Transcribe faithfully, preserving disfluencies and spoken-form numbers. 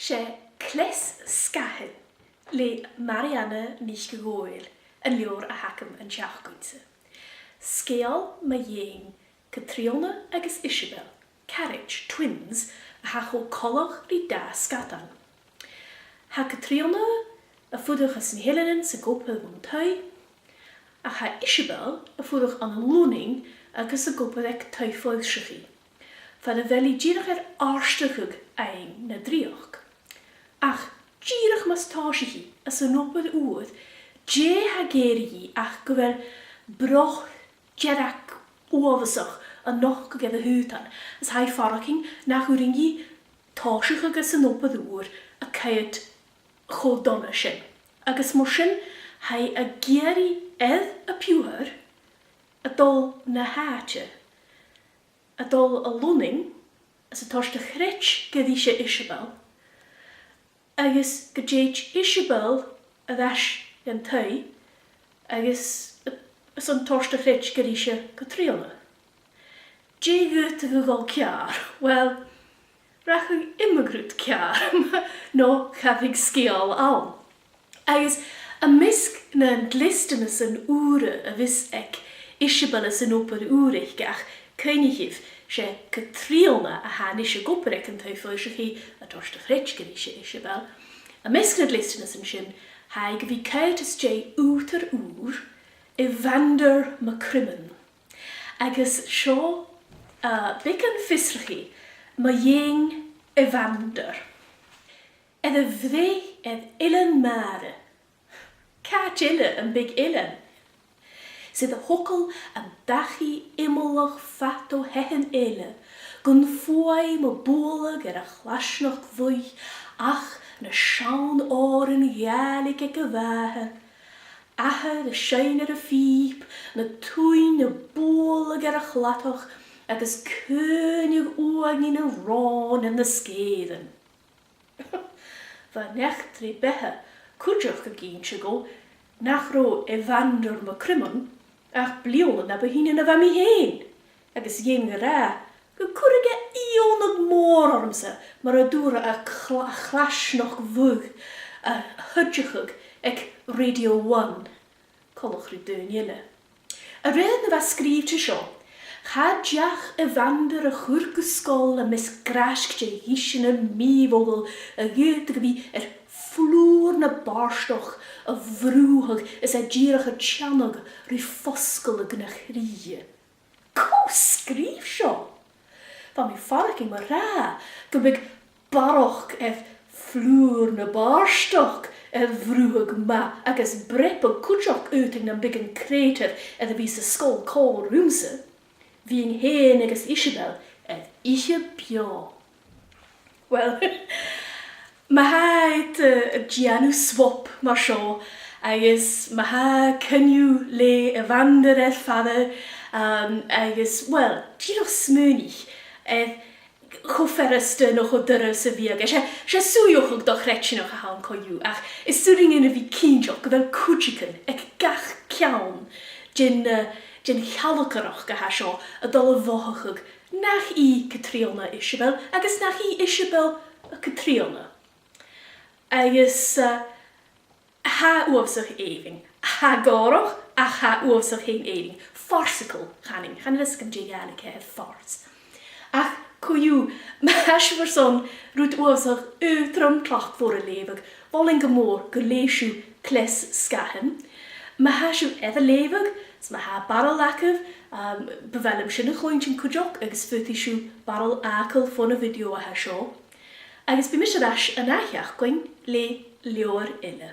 'S e Cleas Sgàthain le Màiri Anna NicDhòmhnaill an leabhar a th' agam an t-seachdain-sa. Sgeul mu dheidhinn Catrìona agus Iseabail, caraid, twins, a tha cho coltach ri dà sgadain. Tha Catrìona a' fuireach anns na h-Eileanan 's ag obair mun taigh, ach tha Iseabail a' fuireach ann an Lunnainn agus ag obair aig taigh-foillseachaidh, far a bheil i dìreach air àrdachadh fhaighinn na dreuchd. Ach dìreach mus tòisich i anns an obair ùr, dè tha ag èirigh dhi ach gu bheil broth dearg uabhasach a' nochdadh air a h-aodann, is tha i a' faireachdainn nach urrainn dhi tòiseachadh anns an obair ùr a' coimhead cho dona sin. Agus mar sin, tha i ag iarraidh air a piuthar a dhol na h-àite, a dhol a Lunnainn, is a' toirt a chreids gur ise Iseabail, agus gun tèid Iseabail air ais dhan taigh, agus a, is a' toirt a chreids gur ise Catrìona. Dè dh'fhaodadh a dhol ceàrr? Uill, rachadh iomadh rud ceàrr, no cha bhiodh sgeul ann. Agus am measg nan dleastanasan ùra a bhios aig Iseabail anns an obair ùr aice, ach cuimhnichibh, 's e Catrìona a tha a-nis ag obair aig an taigh-foillseachaidh a' toirt a chreids gur ise Iseabail. Am measg nan dleastanasan sin, tha i gu bhith a' coimhead às dèidh ùghdar ùr, Evander MacCriomanaidh. Agus seo, uh, beagan fiosrachaidh mu dheidhinn Evander. Air a bhreith air eilean mara. Càit eile am bi an t-eilean? 'S air a thogail an dachaigh iomallach fad o thaighean eile, gun fuaim a' bualadh air a' chlaisneachd bhuidhe, ach na seann òrain Ghàidhlig aig a mhàthair, athair a' seinn air a' phìob, na tuinn a' bualadh air a' chladach, agus caoineadh uaignean an ròin air na sgèithtean. Bha an t-eachdraidh-beatha cuideachd ag innse dhomh nach robh Evander MacCriomanaidh ach bliadhna na bu shine na bha mi fhèin, agus dh'fheumainn a ràdh gun cuireadh e iongnadh mòr ormsa mura d' fhuair a' chla-, a' chlaisneachd bhuidhe a chuideachadh aig Radio One, coltach ri daoine eile. A rèir na bha sgrìobhte seo, cha deach Evander a chur gu sgoil am measg gràisg de dh'iseanan mì-mhodhail a dh'fhaodadh a bhith air flùr na bàrdachd a bhrùthadh is e dìreach a' teannadh ri fosgladh na cridhe. Cò sgrìobh seo? Bha mi a' faireachdainn mar-thà gum biodh barrachd air flùr na bàrdachd air bhrùthadh math agus breabadh cuideachd aodainn nam biodh an creutair air a bhith san sgoil còmhla riumsa. Bhithinn fhèin agus Iseabail air ithe beò. Uill, ma tha iad, eh, a' dèanamh swap mar seo, agus ma tha coinneamh le Evander air fàire, um, agus, uill, dìreach smaoinich air cho furasta no cho doirbh 's a bhiodh e. 'S e, 's e suidheachadh do-chreidsinneach a th' ann co-dhiù, ach is urrainn dhuinn a bhith cinnteach gu bheil cuideigin aig gach ceann den, eh, den chealgaireachd a tha seo a' dol a mhothachadh nach i Catrìona Iseabail agus nach i Iseabail Catrìona. Agus, eh, tha e uabhasach èibhinn. Tha e gòrach, ach tha e uabhasach fhèin èibhinn. Farcical, chanainn. Chan eil fhios agam dè a' Ghàidhlig a th' air farce. Ach co-dhiù, ma tha sibh airson rud uabhasach aotrom tlachdmhor a leughadh, mholainn gu mòr gun leugh sibh Cleas Sgàthain. Ma tha sibh air a leughadh, is ma tha barail agaibh, um, bu mhath leam sin a chluinntinn cuideachd agus faodaidh sibh barail fhàgail fon a' video a tha seo. Agus bidh mise air ais an ath-sheachdain le leabhar eile.